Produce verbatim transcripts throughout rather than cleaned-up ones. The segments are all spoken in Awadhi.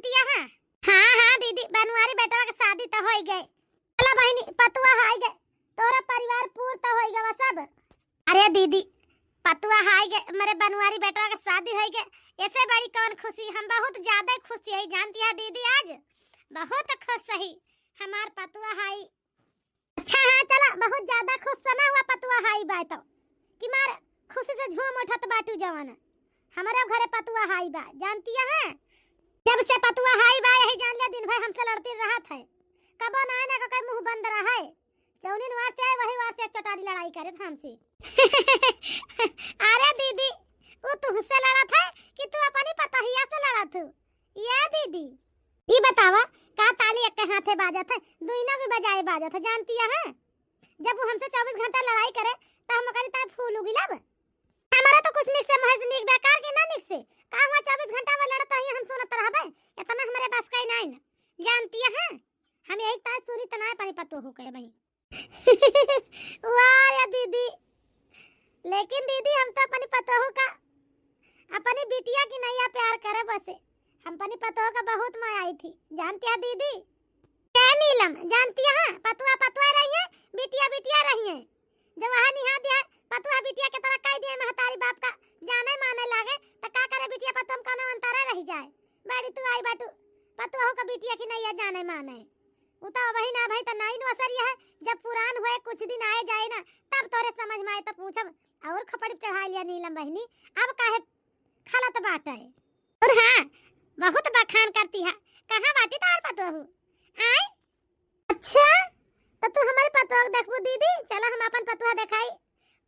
जानतिया है। हाँ, हाँ दीदी, बनवारी बेटवा के शादी त होई गए। चला बहिनी, पतुआ हाई गए, तोरा परिवार पूर त होई गवा सब। अरे दीदी, पतुआ हाई गए, मेरे बनवारी बेटवा के शादी होई गए, ऐसे बड़ी कौन खुशी, हम बहुत ज्यादा खुश हई, जानतिया दीदी, आज बहुत खुश हई, हमार पतुआ हाई। अच्छा हाँ, चला, बहुत ज्यादा खुश सना हुआ पतुआ हाई बाय तो, कि मार खुशी से झूम उठत बाटू जवान। हमरे घरे पतुआ हाई बा, जानतिया है? जब से पतुआ हाई बा, यही जान लिया, दिन भर हमसे लड़ती रहत है, कबो ना आए ना कोई मुंह बंद रहे। जौनी वार से आए, वही वार से एक चटारी लड़ाई करे हमसे। अरे दीदी, वो तुहसे लड़त है कि तू अपनी पतोहिया से लड़त हो? ये दीदी, ई बतावा, का ताली एक हाथे बाजत है, दुइनो के बजाए बाजत है, जानतिया है? जब वो हमसे चउबीस घंटा लड़ाई करे, त हम ओकरी ताई फूल उगिलब? हमारा तो कुछ निक से, महज निक बेकार के ना निक से। का हुआ, चउबीस घंटा में लड़त है, हम सुनत रहबे? इतना हमरे बस का ही नहीं ना, जानतिया है? हम यही ताई सुनी त ना अपनी पतोहू के भाई। वाह या दीदी, लेकिन दीदी, हम तो अपनी पतोहू का, अपनी बिटिया की नैया प्यार करे बसे। हम अपनी पतोहू का बहुत माया आई थी, जानतिया दीदी? ए नीलम, जानतिया है, पतुआ पतुआ रही है, बिटिया बिटिया रही है। जब वहाँ निहा दिया, पतुआ बिटिया के तरह कह दिए महतारी बाप का, जाने माने लागे, त का करे बिटिया पतुआ में कौनो अंतरे रह जाए। बड़ी तू आई बाटू, पतुआ हो का बिटिया की नैया जाने माने। उ तो वही ना भाई, त नाइन वसरिया है, जब पुरान हुए कुछ दिन आए जाए ना, तब तोरे समझ में आए त पूछब। और खपड़ी चढ़ा लिया नीलम बहिनी, अब काहे खलत बाटे? और हाँ, बहुत बखान करती है। कहाँ बाटी तोहार पतोहू? आय? अच्छा, त तू हमारे पतोह के देखबू दीदी? चला हम अपन पतोह देखाई।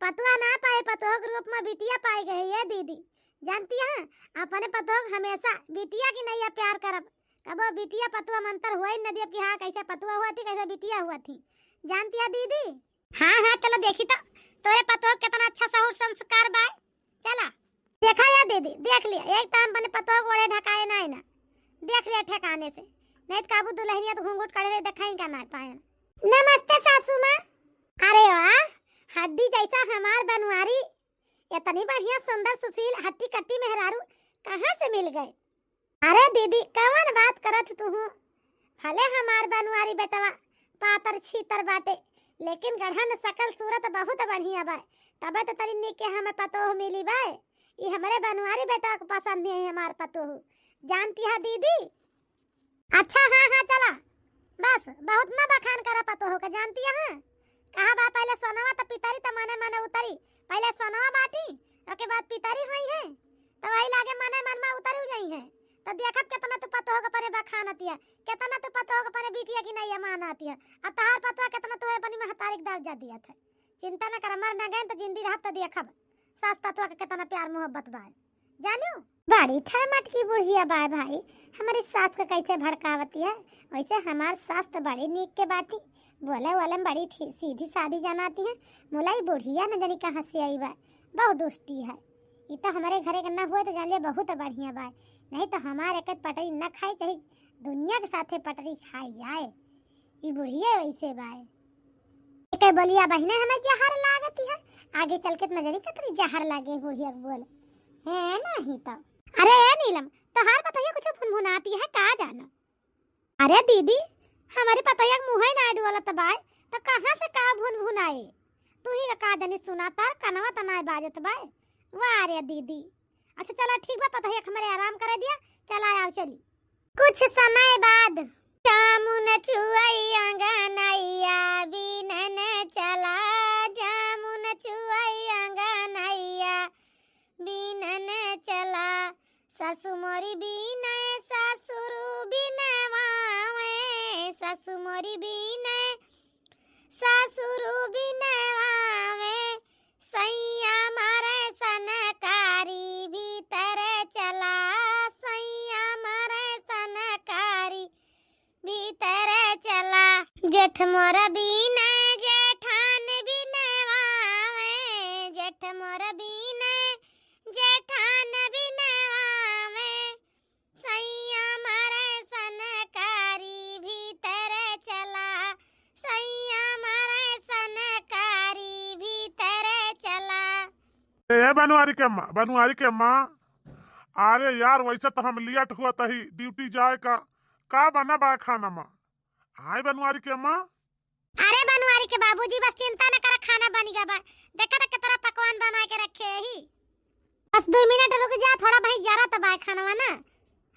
पतोह ना पाए, पतोह के रूप में बिटिया पाए गए ये दीदी। जानतिया है, अपने पतोह के हमेशा बिटिया की नैया प्यार करब। कबो बिटिया पतोह में अंतर होए न दियब कि हाँ, कैसे पतोह हुआ थी, कैसे बिटिया हुआ थी। जानतिया दीदी? हाँ, हाँ, चलो देखी तो, तोरे पतोह के कितना अच्छा सहूर संस्कार बाय। चला। देखा या दीदी, देख लिया, एक तो हम अपने पतोह के ओढ़े ढकाए ना है ना, देख लिया ठिकाने से, नहीं तो काबू दुल्हनिया तो घूंघट काढ़े रहे, देखाई का ना पाए। नमस्ते सासू माँ। अरे वाह, हड्डी जैसा हमार बनवारी, इतनी बढ़िया सुंदर सुशील हट्टी कट्टी मेहरारू कहाँ से मिल गए? अरे दीदी, कवन बात करत तुहू? भले हमार बनवारी बेटवा पातर छीतर बाटे, लेकिन गढ़न सकल सूरत बहुत बढ़िया बा। तबे तो तनी निक के हमें पतोह मिली बा। ई हमरे बनवारी बेटवा के पसंद है हमार पतोह। जानतिया दीदी? अच्छा, हाँ, हाँ, चला। बस, बहुत ना बखान करा पतोह का, जानतिया है? कहा बा, पहले सोनवा त पितरी त मने मने उतरी। पहले सोनवा बाटी, ओके बाद पितरी होई है, त वही लागे मने मन में उतरी जाई है। त देखब कितना तू पतोह के परे बखानतिया, कितना तू पतोह के परे बिटिया की नैया मानतिया, आ तहार पतोह कितना तू अपनी महतारी के दर्जा दिया था। चिंता न कर, मर न गए त जिंदी रहब त देखब सास पतोह के कितना प्यार मोहब्बत बा। जानियो, बड़ी ठरमट की बुढ़िया बाय भाई, हमारी सास का कैसे भड़कावती है। वैसे हमार सास तो बड़ी नीक के बाटी, बोले वाले में बड़ी ठी-, सीधी सादी जनाती है। मुलाई बुढ़िया न जानी कहाँ से आई बा, बहुत दुष्टी है। ई तो हमारे घरे के न हुए तो जान लिया बहुत बढ़िया बाय, नहीं तो हमारे एक पटरी न खाई, चाहे दुनिया के साथे पटरी खाई जाए। ई बुढ़िया वैसे बाय। एके बोलिया बहिने हमें जहर लागती है, आगे चल के त न जानी कतरी जहर लागे बुढ़िया के बोल। है नहीं तो। अरे ए नीलम, तोहार पतोहिया कुछ भुनभुनाती है का जानो? अरे दीदी, हमारी पतोहिया के मुँह ही ना डोलत बाय, तो कहाँ से का भुनभुनाए? तू ही का जानी सुना, तार कनवा त ना बाजत बाय। वाह रे दीदी। अच्छा चला ठीक बा, पतोहिया के हमारे आराम करे दिया, चला आओ चली। कुछ समय बाद। जामुन चुअई अंगनैया बीनन चला, जामुन चुअई अंगनैया बीनन चला। सासु मोरी बीने, सासुरु बिनवावे, सासु मोरी बीने, सासुरु बिनवावे। सैया मारे सनकारी भीतर चला, सैया मारे सनकारी भीतर चला। जेठ मोर बीने जेठान बिनवावे, जेठ मोर बीने जेठान बिनवावे। सैया मारे सनकारी भीतर चला, सैया मारे सनकारी भीतर चला। ए बनवारी के अम्मा, बनवारी के अम्मा, अरे यार, वैसे तो हम लेट हुआ तही ड्यूटी जाए का। का बना बा खाना मा? आए बनवारी के अम्मा? अरे बनवारी के बाबूजी, बस चिंता न करा, खाना बनी गवा बा। देखा त कितना पकवान बना के रखे ही। बस दो मिनट रुक जा, थोड़ा भाई जरा त बा खानवा ना।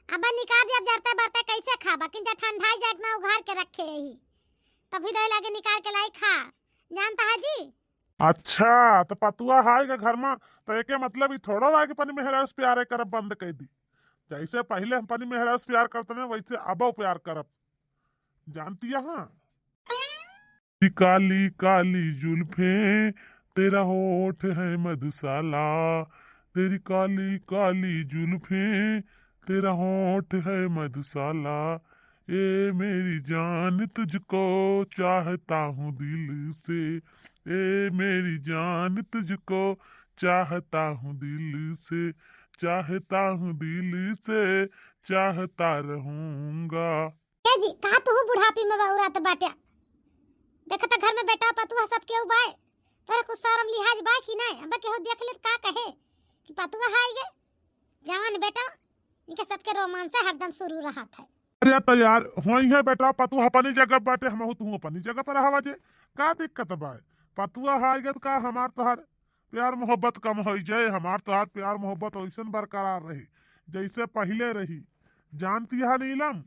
अब निकाल दिया, अब जरते बरते कैसे खाबा? किंचा ठंडाई जाए ना, उघार के रखे ही। तभी रहे लागे निकाल के लाई खा। जानता है जी? अच्छा, तो पतुआ हाय के घर मा, तो एके मतलब ई थोड़ो बा कि अपनी मेहरारू से प्यारे करब बंद कर दी। जैसे पहले हम अपनी मेहरारू से प्यार करते रहे, वैसे अबो प्यार करब। जानती है हाँ? काली काली जुल्फें, तेरा होठ है मधुशाला। तेरी काली काली जुल्फें, तेरा होठ है मधुशाला। ए मेरी जान, तुझको चाहता हूँ दिल से। ए मेरी जान, तुझको चाहता हूँ दिल से। चाहता हूँ दिल से, चाहता रहूँगा। ए जी, का तू बुढ़ापी में बउरात बाट्या? देखा त घर में बेटा पतुआ सब केहू बाय, तोरा कुछ शर्म लिहाज बा कि नहीं? अब केहू देख ले त का कहे कि पतुआ हाय गे? जवान बेटा, इनके सबके रोमांस हरदम शुरू रहत है। अरे तो यार, होई है बेटा, पतुआ अपनी जगह बाटे, हमहू तू अपनी जगह पर हवा जे, का दिक्कत बा? पतुआ हाय गे त का हमार तोहार प्यार मोहब्बत कम होई जाए? हमार तोहार प्यार मोहब्बत वैसन बरकरार रही, जैसे पहले रही। जानती है नीलम?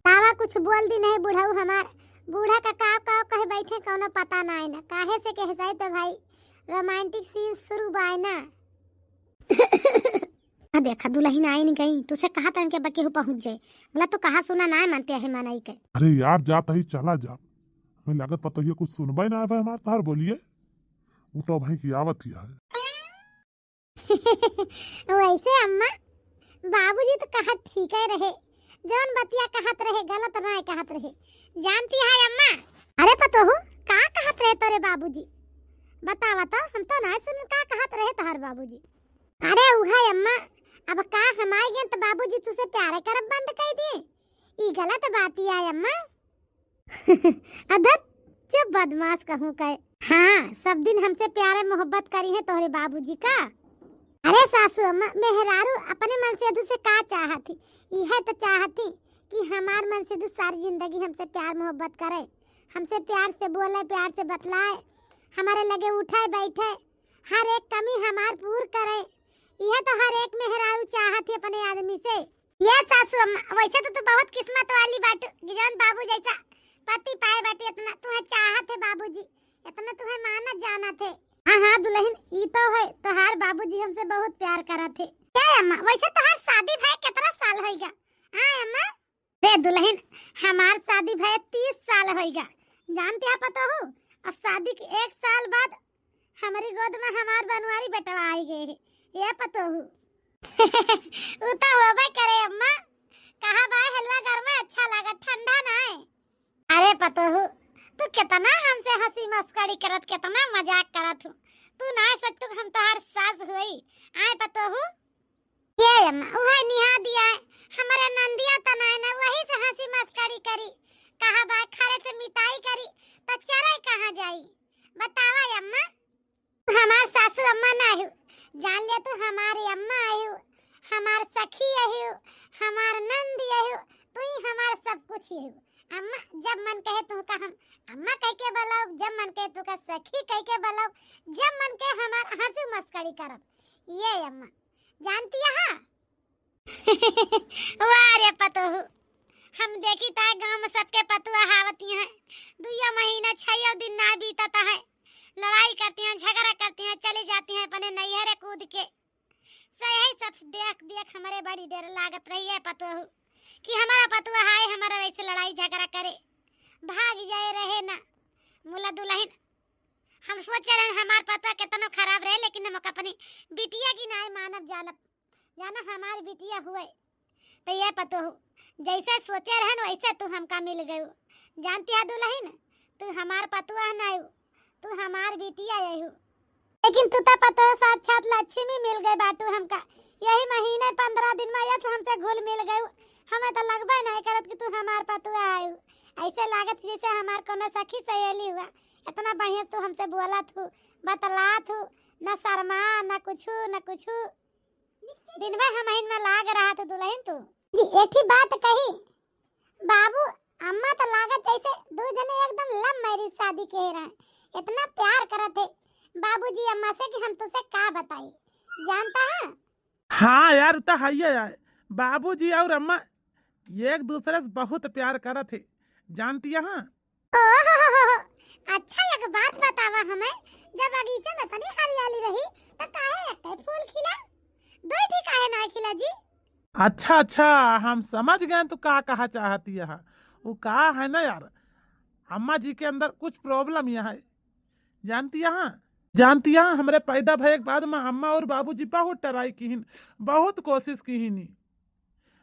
कावा कुछ बोल दी नहीं बुढ़ऊ हमार, बूढ़ा का काव काव कहे बैठे, कौनो पता ना है ना। काहे से कह जाए तो भाई, रोमांटिक सीन शुरू बाय ना। आ देखा दुलहिन आइन गई, तुसे कहा तन के बकेहू पहुँच जाए। बोला तो कहा सुना ना मानते है मनई के। अरे यार, जात ही चला जा। हमें लागत पतोहिया कुछ सुनबे ना आवे हमार तोहार बोलिए। उ तो भाई की आवत ही है। वैसे अम्मा, बाबूजी तो कहत ठीक है रहे, जौन बतिया कहत रहे गलत ना कहत रहे। जानती है अम्मा? अरे पतोहू, का कहत रहे तोरे बाबूजी? बतावा तो, हम तो ना सुन का कहत रहे तोहार बाबूजी। अरे उहे अम्मा, अब का हम आइ गए तो बाबूजी तुसे प्यारे करब बंद कर दिए? ई गलत बात ही है अम्मा। अधत, चुप बदमाश कहूँ के। हाँ, सब दिन हमसे प्यारे मोहब्बत करी है तोहरे बाबूजी का। अरे सासू अम्मा, मेहरारू अपने मनसेधू से का चाहत ही? इहे तो चाहत ही कि हमार मनसेधू सारी जिंदगी हमसे प्यार मोहब्बत करे, हमसे प्यार से बोले, प्यार से बतलाए, हमारे लगे उठे बैठे, हर एक कमी हमार पूर करे। इहे तो हर एक मेहरारू चाहत ही अपने आदमी से। ये सासू अम्मा, वैसे तो तू बहुत किस्मत वाली बाटू कि जौन बाबू जैसा पति पाए बाटी, इतना तुहे चाहत है बाबूजी, इतना तुहे मानत जानत है। हाँ हाँ दुलहिन, ई तो है, तोहार बाबूजी हमसे बहुत प्यार करत है। ए अम्मा, वैसे तोहार शादी भए कितना साल होइगा? हाँ अम्मा? रे दुलहिन, हमार शादी भए तीस साल होइगा। जानते हैं पतोहू, और शादी के एक साल बाद हमरी गोद में हमार बनवारी बेटवा आइ गए है। ए पतोहू। उ तो होबे करे अम्मा। कहा बाय हलवा घर में अच्छा लागत, ठंडा ना है। अरे पतोहू, तू कितना हमसे हँसी मस्करी करत, कितना मजाक करत हूँ। तू ना सोचतू कि हम तोहार सास होई। आए पतोहू? ये अम्मा, उहे निहा दिया है। हमरे नंदिया त नाय ना, वही से हँसी मस्करी करी। कहा बाय खरे से मिताई करी, त चरे कहाँ जाई? बतावा अम्मा। हमार सासू अम्मा ना हो, जान ले तू हमारी अम्मा आयु, हमार सखी आयु, हमार नंदी आयु, तू ही हमार सब कुछ आयु। अम्मा, जब मन कहे तुहका हम अम्मा कह के बुलाओ, जब मन कहे तुहका सखी कह के बुलाओ, जब मन कहे हमार हँसी मस्करी करब। ये अम्मा, जानती है? वाह रे पतोहू, हम देखी ता गाँव में सबके पतुआ हावती हैं, दुइयो महीना छयो दिन ना बीतता है, लड़ाई करती हैं, झगड़ा करती हैं, चली जाती हैं अपने नैहरे कूद के। सो यही सब देख देख हमरे बड़ी डर लागत रही है पतोहू कि हमारा पतुआ हाय हमारा वैसे लड़ाई झगड़ा करे, भाग जाए रहे ना। मुला दुलहिन, हम सोचे रहे हमार पतुआ कितनो खराब रहे, लेकिन हम अपनी बिटिया की नाय मानब जानब, जाना हमार बिटिया हुए। तो ये पतोहू, जैसे सोचे रहन वैसे तू हमका मिल गयू। जानती है दुलहिन, तू हमार पतुआ ना आयु, तू हमार बिटिया आयु। लेकिन तू तो पतोहू साक्षात लक्ष्मी मिल गए बाटू हमका। यही महीने पन्द्रह दिन में यस हमसे घुल मिल गयू। हमें तो लगबे नहीं करत कि तू हमार पतुआ आयु। ऐसे लागत कि जैसे हमार कोनो सखी सहेली हुआ। इतना बढ़िया तू हमसे बोलत हू, बतलात हू, न शर्मा, न कुछू, न कुछू। दिन भर हमहिन में लाग रहा तू दुलहिन तू। जी, एक ही बात कही, बाबू अम्मा तो लागत जैसे दू जने एकदम love marriage शादी के रहे, इतना प्यार करत है बाबूजी अम्मा से कि हम तुसे का बताई, जानता है? हाँ यार, उ तो हइये है। बाबूजी और अम्मा एक दूसरे से बहुत प्यार करत है, जानती है? ओहो, अच्छा, एक बात बतावा हमें, जब बगीचा में इतनी हरियाली रही, तो काहे एक फूल खिला? दो ही काहे ना खिला जी? अच्छा, अच्छा, हम समझ गए तू का कहा चाहती है। वो का है ना यार, अम्मा जी के अंदर कुछ problem यह है, जानती है? जानती है, हमरे पैदा भए के बाद में अम्मा और बाबूजी बहुत try किहिन, बहुत कोशिश किहिन,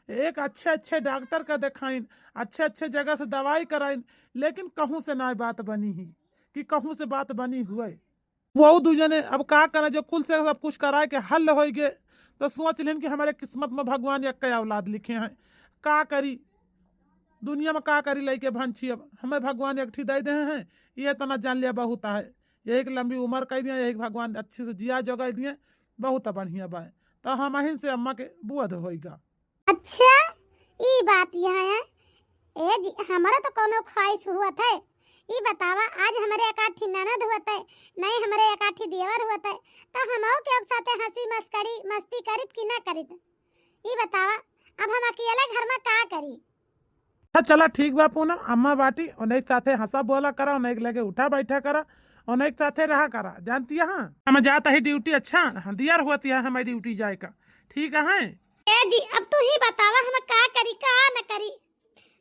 एक अच्छे अच्छे डॉक्टर का देखाइन, अच्छे अच्छे जगह से दवाई कराइन, लेकिन कहूँ से ना बात बनी ही कि कहूँ से बात बनी हुए। वो दू जने अब का करें, जो कुल से सब कुछ कराए के हल होई गे, तो सोच लेन कि हमारे किस्मत में भगवान एक औलाद लिखे हैं। का करी, दुनिया में का करी लइके भंछी, अब हमें भगवान एक ठी दे दे हैं, ये इतना जान लिया बहुत है। यही के लंबी उम्र कर दिया, यही के भगवान अच्छे से जिया जोगाई दिए, बहुत बढ़िया बा। तो हमहिन से अम्मा के बोध होइगा। अच्छा, ई बात यहाँ है। ए जी, हमारा तो कोनो ख्वाहिश हुआ था। ई बतावा, आज हमारे एकाठी ननद हुआ था, नहीं हमारे एकाठी देवर हुआ था, तो हम के साथे हंसी मस्करी मस्ती करित कि ना करित? ई बतावा, अब हम अकेले घर में का करी? अच्छा, चला ठीक बा पूनम, अम्मा बाटी, उन्हें के साथे हंसा बोला करा, उन्हें के लगे उठा बैठा करा, उन्हें के साथे रहा करा, जानती है? हम जाता ही ड्यूटी। अच्छा, हाँ, दियर होती है हमारी ड्यूटी जाए का, ठीक है? ए जी, अब तू ही बतावा, हम का करी, का न करी?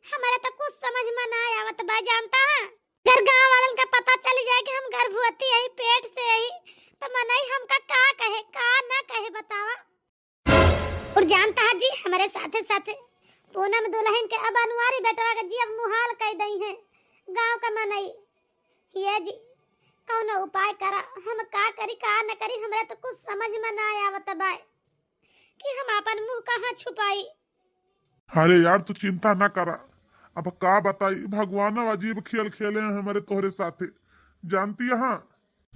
हमारे तो कुछ समझ में ना आवत बा, जानता है? अगर गाँव वालन का पता चली जाए कि हम गर्भवती हई, पेट से हई, तो मनई हमका का कहे, का ना कहे, बतावा? और जानता है जी, हमारे साथे साथे पूनम दुलहिन के अब अनुआरी बेटवा के जियब मुहाल कई दई है गाँव का मनई। ये जी, कौनो उपाय करा, हम का करी, का न करी, हमरा तो कुछ समझ में ना आवत बाय कि हम आपन मुँह कहाँ छुपाई। अरे यार, तू चिंता ना करा, अब का बताई, भगवान अजीब खेल खेले हैं हमारे तोहरे साथे, जानती है?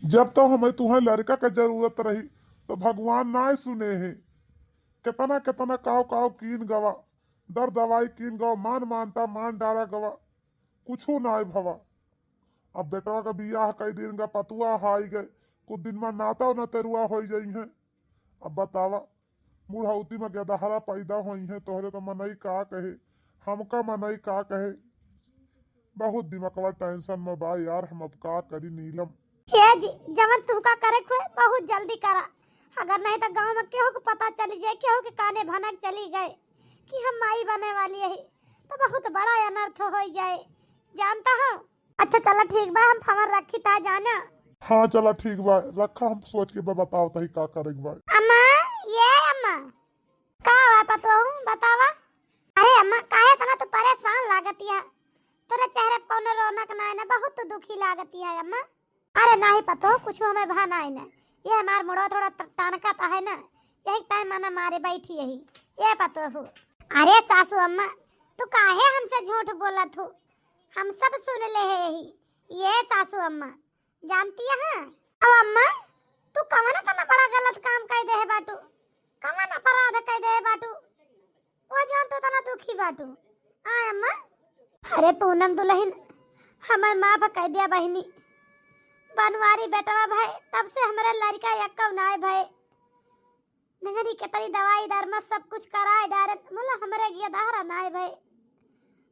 जब तो हमें तुम्हें लड़का के जरूरत रही, तो भगवान ना सुने हैं। कितना कितना काव काव कीन गवा, दर दवाई कीन गवा, मान मानता मान डारा गवा, कुछू ना भवा। अब बेटवा का बियाह कई दिन गा, पतुआ हाई गए, कुछ दिन में नाता नतरुआ हो जाई है। अब बतावा, बुढ़ौती में गदहरा पैदा होई है, तोहरे तो मनई का कहे, हमका मनई का कहे। बहुत दिमागवा टेंशन में बा यार, हम अब का करी नीलम। हे जी, जवन तुहका करे के होए, बहुत जल्दी करा, अगर नहीं तो गाँव में केहू के पता चली जाए, केहू के काने भनक चली गए कि हम माई बने वाली है, तो बहुत बड़ा अनर्थ हो जाए, जानता हो? अच्छा चला ठीक बा, हम फोन रखी ता जाना। हाँ चला ठीक बा, रखा, हम सोच के बा बताओ तही का करे के बा। अम्मा, ये अम्मा, का बा पतोहू, बतावा। अरे अम्मा, काहे इतना तू परेशान लागतिया? तोरे चेहरे पे कौनो रौनक ना है ना, बहुत तू दुखी लागतिया अम्मा। अरे नाही पतोहू, कुछ हमें भा ना है ना, ये हमार मुड़वा थोड़ा त-, टनका ता है ना, यही टाइम मना मारे बैठी यही। ये पतोहू। अरे सासू अम्मा, तू काहे हमसे झूठ बोलत हो? हम सब सुन ले है यही। ये सासू अम्मा, जानती है? अब अम्मा, तू कवन इतना बड़ा गलत काम कर दे है बाटू? कवन अपराध कर दे है बाटू? वो जान तू इतना दुखी बाटू। आ अम्मा? अरे पूनम दुलहिन, हमें माफ कर दिया बहिनी। बनवारी बेटवा भए, तब से हमरे लड़का यक्कव नाय भए। नजरी के तरी दवाई दरमा सब कुछ कराए डारे, मुला हमरे गदहरा नाय भए।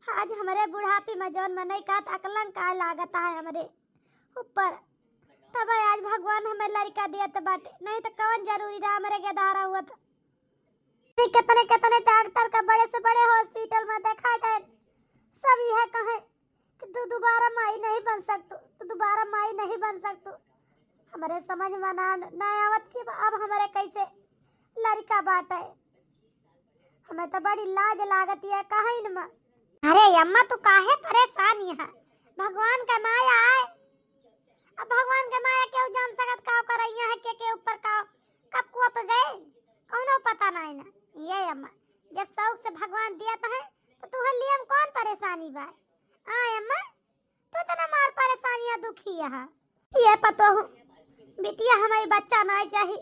आज हमरे बुढ़ापी में जौन मनई का त अकलंक आए लागत है हमरे ऊपर। तब आज भगवान हमें लड़का दियत बाटे, नहीं तो कवन जरूरी रहा हमरे गदहरा हुआ था। कितने कितने डॉक्टर का बड़े से बड़े हॉस्पिटल में देखा गए, सब यह कहे कि तू दोबारा माई नहीं बन सकतू, तू दोबारा माई नहीं बन सकतू। हमरे समझ में ना, ना आवत कि अब हमरे कैसे लड़का बाटे। हमें तो बड़ी लाज लागत है कहइन में। अरे अम्मा, तू काहे परेशान यहाँ? भगवान का माया आए। अब भगवान के माया केहू जान सकत का करे यहाँ के, के ऊपर का कब कोप गए, कौनो पता नहीं ना। ये अम्मा, जब शौक से भगवान दिया तो है, तो तुहर लिए हम कौन परेशानी बा? आ अम्मा, तू इतना मार परेशानियां दुखी है। ये पतोहू, बिटिया हमारी बच्चा नहीं चाही,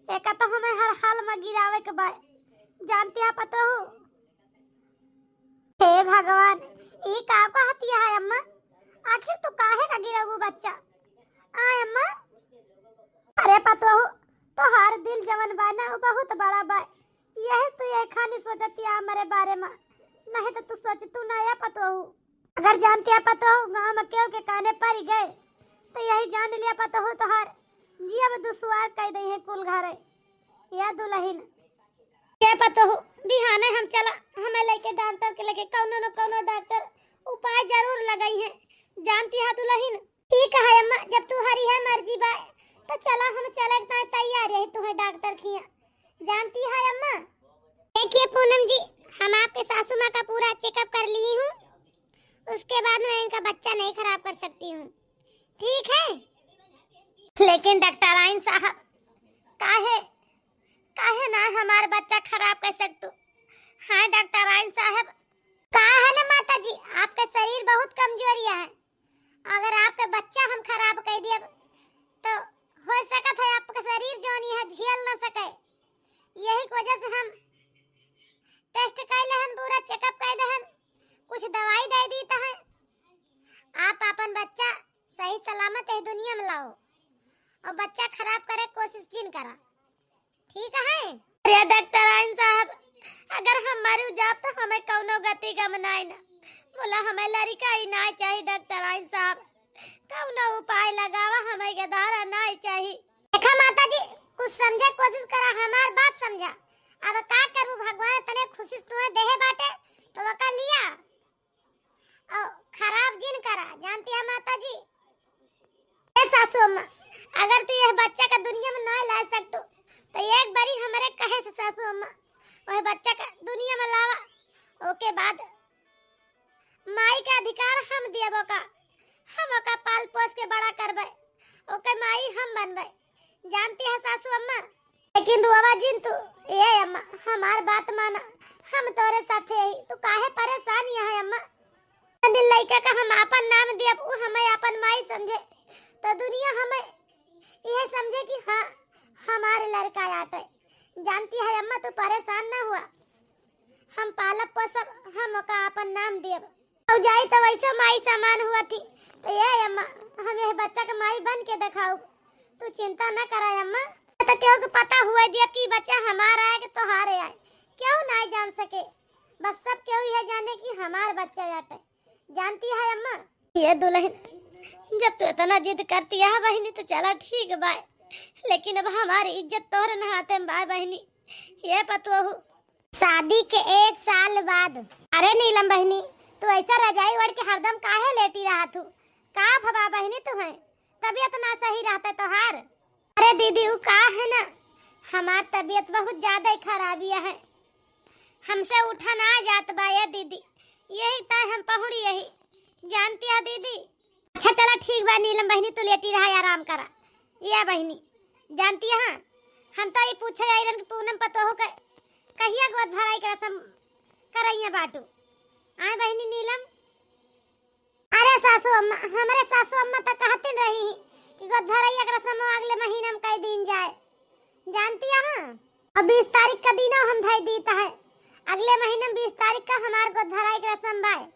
एका तो हमें हर हाल में गिरावे के बा, जानती है पतोहू। हे भगवान, ई का कहतिया है अम्मा? आखिर तू काहे का गिरबू बच्चा? आय अम्मा। अरे पतोहू, तोहार दिल जवन बा ना, उ बहुत बड़ा बा। यही तू ये खानी सोचतिया हमरे बारे में, नहीं तो तू सोचतू ना या पतोहू। अगर जानतिया पतोहू गाँव में केहू के काने पड़ गए, तो यही जान लिया पतोहू तोहार जियब दुश्वार कई दई है कुल घरे। या दुलहिन। ए पतोहू, बिहाने हम चला, हमें लेके डॉक्टर के लेके कौनो न कौनो डॉक्टर उपाय जरूर लगई है। जानती है दुलहिन? ठीक है अम्मा, जब तू हरी है मर्जी बा, तो चला हम चले के ताई तैयार है तुम्हें डॉक्टर खिया। जानती है अम्मा? देखिए पूनम जी, हम आपके सासू माँ का पूरा चेकअप कर ली हूँ, उसके बाद मैं इनका बच्चा नहीं खराब कर सकती हूँ, ठीक है? लेकिन डॉक्टराइन साहब, काहे, काहे ना हमार बच्चा खराब कर सकतू? हाँ डॉक्टराइन साहब। का है ना माता जी, आपका शरीर बहुत कमजोरिया है, अगर आपके बच्चा हम खराब कर दियब, तो हो सकत है आपका शरीर जौन है झेल न सके। यही की वजह से हम टेस्ट कर लेहन, पूरा चेकअप कर देहन, कुछ दवाई दे दी तो है। आप अपन बच्चा सही सलामत इस दुनिया में लाओ और बच्चा खराब करे कोशिश जिन करा, ठीक है? अरे डॉक्टराइन साहब, अगर हम मर जाब तो हमें कौनो गति गम नाई ना। बोला हमें लड़का ही ना चाहिए डॉक्टराइन साहब, कौनो उपाय लगावा, हमें गदारा ना चाहिए। देखा माता जी, कुछ समझे कोशिश करा, हमार बात समझा। अब का करबू, भगवान तने खुशी से तुम्हें देहे बाटे, तो वका लिया और खराब जिन करा, जानती है माता जी। ए सासू अम्मा, अगर तू यह बच्चा का दुनिया में ना ला सकतू, तो एक बारी हमरे कहे से सासू अम्मा, वह बच्चा का दुनिया में लावा, ओके बाद माई का अधिकार हम दियब ओका, हम ओका पाल पोस के बड़ा करबे, ओके माई हम बनबे, जानती है सासू अम्मा। लेकिन रोवा जिन तू, ए अम्मा, हमार बात माना, हम तोरे साथे ही, तू काहे परेशान यहाँ अम्मा? दिन लइका का हम आपन नाम दियब, उ हमें आपन माई समझे, तो दुनिया हमें यह समझे कि हाँ, हमारे लड़का आटे। जानती है अम्मा, तू परेशान ना हुआ, हम पालब पोसब, हम ओका आपन नाम दियब। और जाई तो वैसे माई समान हुआ थी, तो ये अम्मा, हम यह बच्चा के माई बन के दिखाऊ, तू चिंता ना करा अम्मा। तो केहू के पता हुआ दिया कि बच्चा हमारा है कि तोहारे आए, केहू ना जान सके, बस सब केहू यह जाने कि हमार बच्चा आटे। जानती है अम्मा? ये दुलहिन, जब तू इतना जिद करती है बहिनी, तो चला ठीक बा, लेकिन अब हमारी इज्जत तोहरे न हाथे में बा बहिनी। ये पतोहू, शादी के एक साल बाद। अरे नीलम बहिनी, तू ऐसा रजाई ओढ़ के हरदम काहे लेटी रहत हू? का भवा बहिनी तुहें? तबीयत ना सही रहता तोहार? अरे दीदी, उ का है ना, हमार तबीयत बहुत ज्यादा ही खराबिया है, हमसे उठा ना जात बा ये दीदी, यही ताय हम पहुड़ी यही, जानती है दीदी। अच्छा चला ठीक बा नीलम बहिनी, तू लेटी रहा, आराम करा। या बहिनी, जानती है, हम तो ये पूछे आई रहन कि पूनम पतोहू के कहिया गोद भराई के रसम करैया बाटू? आए बहिनी नीलम। अरे सासू अम्मा, हमरे सासू अम्मा तो कहतिन रही कि गोद भराई के रसम अगले महीना में कई दिन जाए, जानती है। अब बीस तारीख का दिन हम धई दीत है, अगले महीना में बीस तारीख का हमार गोद भराई के रसम बाय,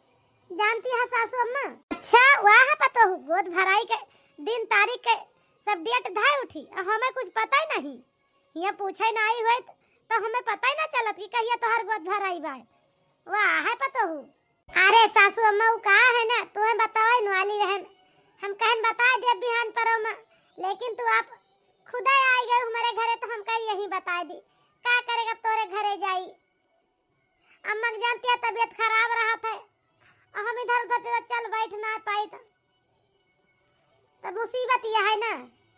जानती है सासू अम्मा। अच्छा, वाह पतोहू, गोद भराई के दिन तारीख के सब डेट धाय उठी, और हमें कुछ पता ही नहीं। हियाँ पूछे ना आई होत, तो हमें पता ही ना चलत कि कहिया तोहर गोद भराई बाय। वाह है पतोहू। अरे सासू अम्मा, उ का है ना, तुम्हें बतावे न वाली रहन, हम कहन बता दिया बिहान परो में, लेकिन तू आप खुदा आई गए हमारे घरे, तो हम कही यही बता दी, का करेगा तोरे घरे जाई। अम्मा के जानती है तबीयत खराब रहत है, और हम इधर उधर चल, चल बैठ ना पाई तो, तो मुसीबत यह है ना।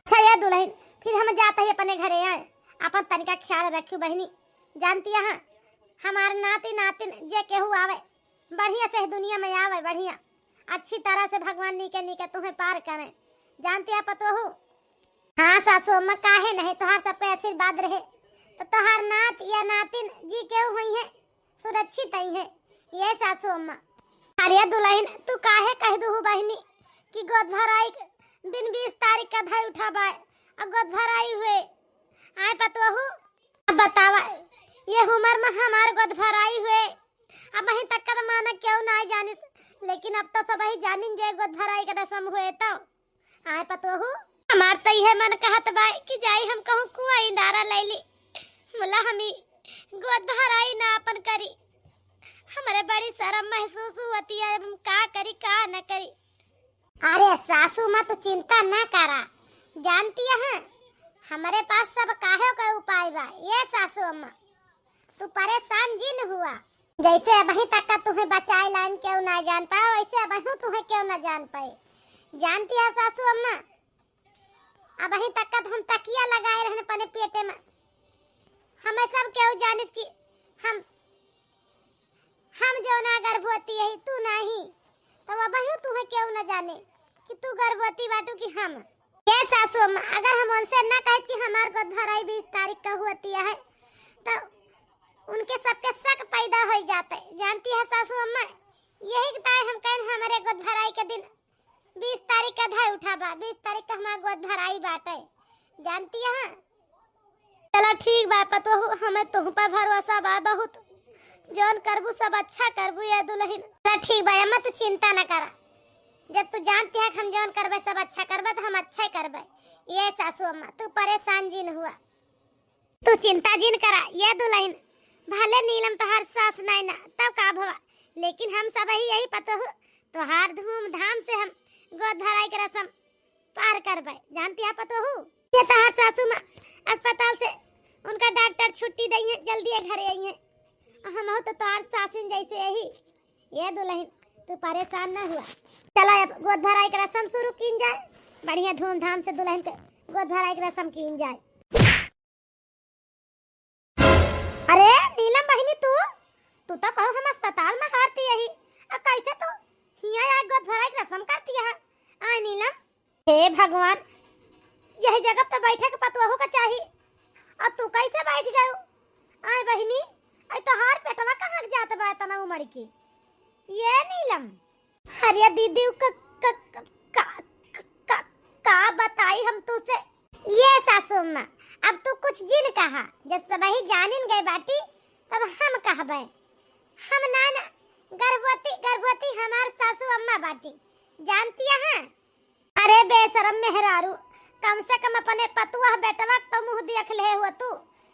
अच्छा ये दुलहिन, फिर हम जात ही अपने घरे आए, अपन तनिका ख्याल रखियो बहिनी, जानती है हमार नाती नातिन जे केहू आवे, बढ़िया से दुनिया में आवे, बढ़िया अच्छी तरह से भगवान नीके नीके तुम्हें पार करें, जानती है पतोहू। हाँ सासू अम्मा, काहे नहीं, तोहार सब पे आशीर्वाद रहे तो तोहार नात या नातिन जी केहू हुई है, सुरक्षित आई है। ये सासू अम्मा। अरे दुलहिन, तू काहे कह दुहू बहिनी कि गोद भराई के दिन बीस तारीख का धाई उठा बाय, और गोद भराई हुए आए पतोहू, अब बतावा, ये उमर में हमार गोद भराई हुए, अबहीं तक का तो माना केहू नाहीं जानित, लेकिन अब तो सबही जानिन जे गोद भराई के रसम हुए तो। आए पतोहू, हमार तो इहे मन कहत बा कि जाई हम कहूँ कुआँ इंदारा लैली, मुला हमी गोद भराई ना अपन करी। हमरे बड़ी शर्म महसूस होती है, अब हम का करी का न करी। अरे सासू माँ, तू चिंता ना करा, जानती है हमरे पास सब काहे का उपाय बा। ये सासू अम्मा, तू परेशान जिन हुआ। जैसे अबहीं तक का तुहैं बचाए लाइन केहू ना जान पाए, वैसे अबहूँ तुहैं केहू ना जान पाए। जानती है सासू अम्मा, अबहीं तक का तो हम तकिया लगाए रहन अपने पेटे में, हमें सब केहू जानिस कि हम हम जौना गर्भवती है, तू नाही, तो अबहूँ तुहैं केहू न जाने कि तू गर्भवती बाटू कि हम। ये सासू अम्मा, अगर हम उनसे ना कहित कि हमार गोद भराई बीस तारीख का होती है, तो उनके सबके शक पैदा हो जाते। जानती है सासू अम्मा, यही ताई हम कहेन हमरे गोद भराई के दिन बीस तारीख का धाई उठा बा, बीस तारीख का हमार गोद भराई बाटे, जानती है। चला ठीक बा पतोहू, हमें तुह पर भरोसा बा बहुत, जौन करबू सब अच्छा करबू ये दुलहिन। चला ठीक बा अम्मा, तू चिंता न करा, जब तू जानती है कि हम जौन करबे सब अच्छा करबे तो हम अच्छा ही करबे। ये सासू अम्मा, तू परेशान जिन हुआ। तू चिंता जिन करा, ये दुलहिन, भले नीलम तोहार सास नाई ना, तब का भवा, लेकिन हम सबही यही पतोहू तोहार धूमधाम से हम गोद भराई के रसम पार करबे। जानती है पतोहू, ये तोहार सासू माँ अस्पताल से उनका डॉक्टर छुट्टी दइहैं, जल्दी ये घरे अइहैं। हमहू तो तोहार सासिन जैसे यही। ये दुलहिन, तू परेशान ना हुआ, चला अब गोद भराई के रसम शुरू कीन जाए, बढ़िया धूमधाम से दुलहिन के गोद भराई के रसम कीन जाए। अरे नीलम बहिनी, तू तू तो कहू हम अस्पताल में हारती यही, अब कैसे तू हियाँ आए गोद भराई के रसम करती है? आए नीलम, हे भगवान, यही जगह तो बैठे के पतोहू का चाही, और तू कैसे बैठ गयू? आए बहिनी, आई तोहार पेटवा कहाँ के जात बा इतना उमड़ के? ये नीलम, अरे दीदी, क-, क-, क-, का, क-, का, का बताई हम तुसे? ये सासू अम्मा, अब तू कुछ जिन कहा, जब सबही जानिन गए बाटी, तब हम कहबे। हम ना, ना, गर्भवती, गर्भवती हमार सासू अम्मा बाटी, जानती है? अरे बेशरम मेहरारू, कम से कम अपने पतुआ बेटवा के तो मुँह देख ले हो तू।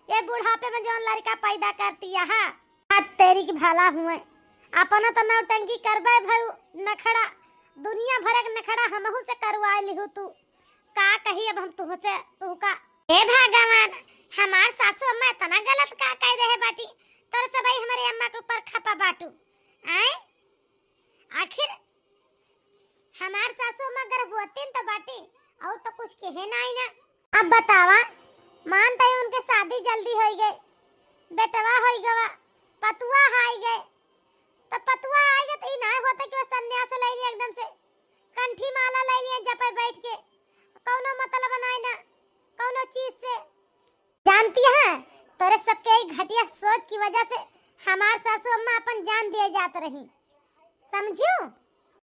ये बुढ़ापे में जौन लड़का पैदा करती है, हाँ? हाथ तेरी की भला हुए, अपना तो नौटंकी करबे भयू नखड़ा, दुनिया भर के नखड़ा हमहू से करवा लिहू तू। का कही अब हम तुहसे, तुहका? हे भगवान, हमार सासू अम्मा इतना गलत का कह रहे बाटी, तोर सबही हमरे अम्मा के ऊपर खपा बाटू। आए? आखिर हमार सासू अम्मा गर्भवतीन तो बाटी, और तो कुछ कहे नाई ना। अब बतावा, मान तई उनके शादी जल्दी होई गए, बेटवा होई गवा, पतुआ हाई गए, तो पतुआ आई गए तो ई नाई होता कि वो संन्यास ले लिए एकदम से, कंठी माला ले लिए जपे बैठ के, कौनो मतलब नाई ना कौनो चीज से। जानती है, तोरे सबके ई घटिया सोच की वजह से हमार सासू अम्मा अपन जान दिए जात रही, समझू?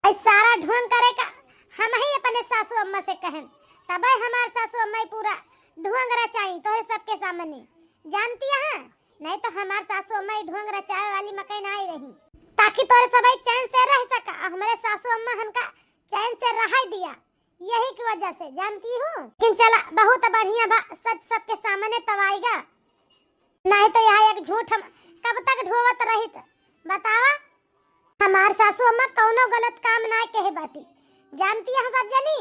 ऐ सारा ढोंग करे का हम ही अपने सासू अम्मा से कहन, तबे हमार सासू अम्मा ई पूरा ढोंग रचाई तोरे सबके सामने, जानती है? नहीं तो हमार सासू अम्मा ई ढोंग रचावे वाली मकई ना आई रही, ताकि तोरे सबही चैन से रह सका, और हमारे सासू अम्मा हमका चैन से रहाई दिया। यही की वजह से, जानती हूँ। लेकिन चला, बहुत बढ़िया बा, सच सबके सामने तवाइगा, नहीं तो यहाँ एक झूठ हम कब तक ढोवत रहित, बतावा? हमार सासू अम्मा कौनो गलत काम ना कहे बाटी, जानती है सब जनी।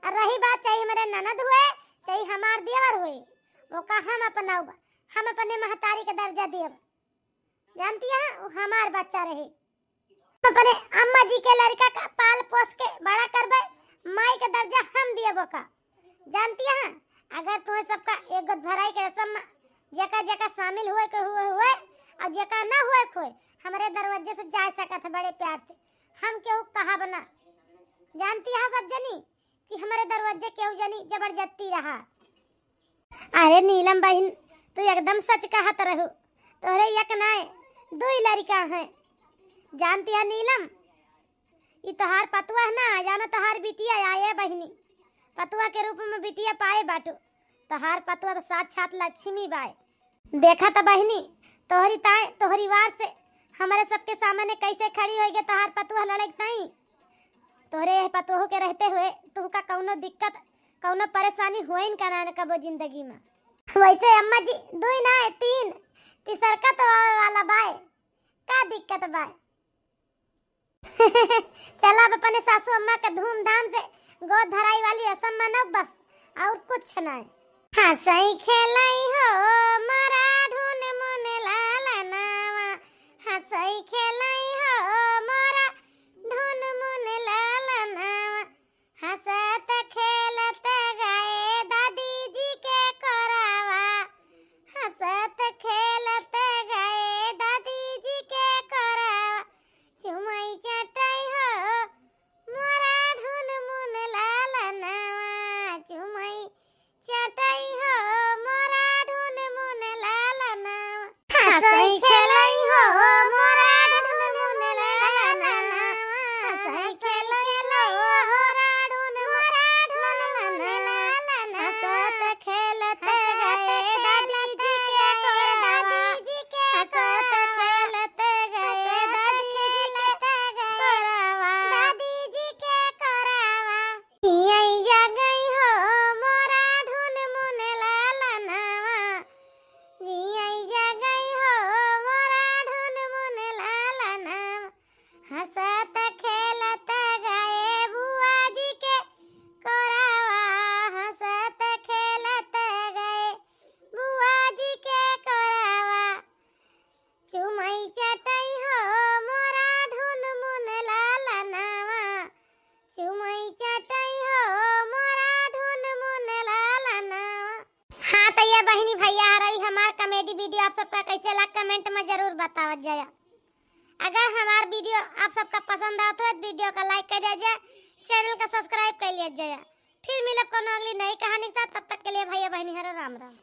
और रही बात चाहे हमारे ननद हुए, चाहे हमार देवर हुए, ओका हम अपनाउब, हम अपने महतारी के दर्जा देब। जानती है, वो हमार बच्चा रहे। हम अपने अम्मा जी के लड़का का पाल पोस के बड़ा करबे, माई के दर्जा हम दियब ओका। जानती है, अगर तुम्हें सबका एक गोद भराई के रसम में जेका जेका शामिल हुए के हुए हुए, और जेका ना हुए के हुए, हमरे दरवाजे से जा सकत है बड़े प्यार से। हम केहू कहब ना। जानती है सब जनी कि हमरे दरवाजे केहू जनी जबरदस्ती रहा। अरे नीलम बहिन, तू एकदम सच कहत रहू। तोहरे एक नाय, दुई लड़िका हैं। जानती है नीलम, ई तोहार पतुआ है ना, जाना तोहार बिटिया आए बहिनी। पतुआ के रूप में बिटिया पाए बाटू। तोहार पतोह तो साक्षात लक्ष्मी बाय। देखा त बहिनी, तोहरी ताई, तोहरी वार से हमरे सबके सामने कैसे खड़ी होइ गए तोहार पतोह लड़ाई ताई। तोहरे यह पतोह के रहते हुए तुहका कौनो दिक्कत, कौनो परेशानी होइन का ना कबो जिंदगी में। वैसे अम्मा जी, दुई ना है, तीन, तीसरका तो आवे वाला बाय, का दिक्कत बाय? चला अब अपने सासू अम्मा के धूमधाम से गोद धराई वाली रसम मनाओ बस, और कुछ नहीं। हँसई खेलई हो मोरा ढुनमुन लालनवा, हँसई खेलई हो मोरा ढुनमुन लालनवा, हँसत खेलत गए दादी जी के कोरावा, हँसत खेलत गए दादी जी के कोरावा, चुमई चटई हो मोरा ढुनमुन लालनवा, चुमई चटई हो मोरा ढुनमुन लालनवा, हँसई खेलई हो मोरा ढुनमुन लालनवा, हँसई खेलई हो मोरा ढुनमुन लालनवा, हँसत खेलत गए दादी जी के कोरावा, हँसत खेलत गए दादी जी के कोरावा, दादी जी के कोरावा। जियई जागई हो मोरा ढुनमुन लालनवा, जियई जागई हो मोरा ढुनमुन लालनवा, हँसत खेलत गए बुआ जी के कोरावा, हँसत खेलत गए बुआ जी के कोरावा, चुमई चटई हो मोरा ढुनमुन लालनवा, चुमई चटई हो मोरा ढुनमुन लालनवा। हाँ, तो ये बहिनी भैया हरई हमार comedy video आप सबका कैसे लग, comment में जरूर बतावत जाया। अगर हमार video आप सबका पसंद आवत हो, तो video का like कर दिया जाए, channel का subscribe कर लिया जाए। फिर मिलब कोनो अगली नई कहानी के साथ, तब तक के लिए भैया बहिनी हरो राम राम।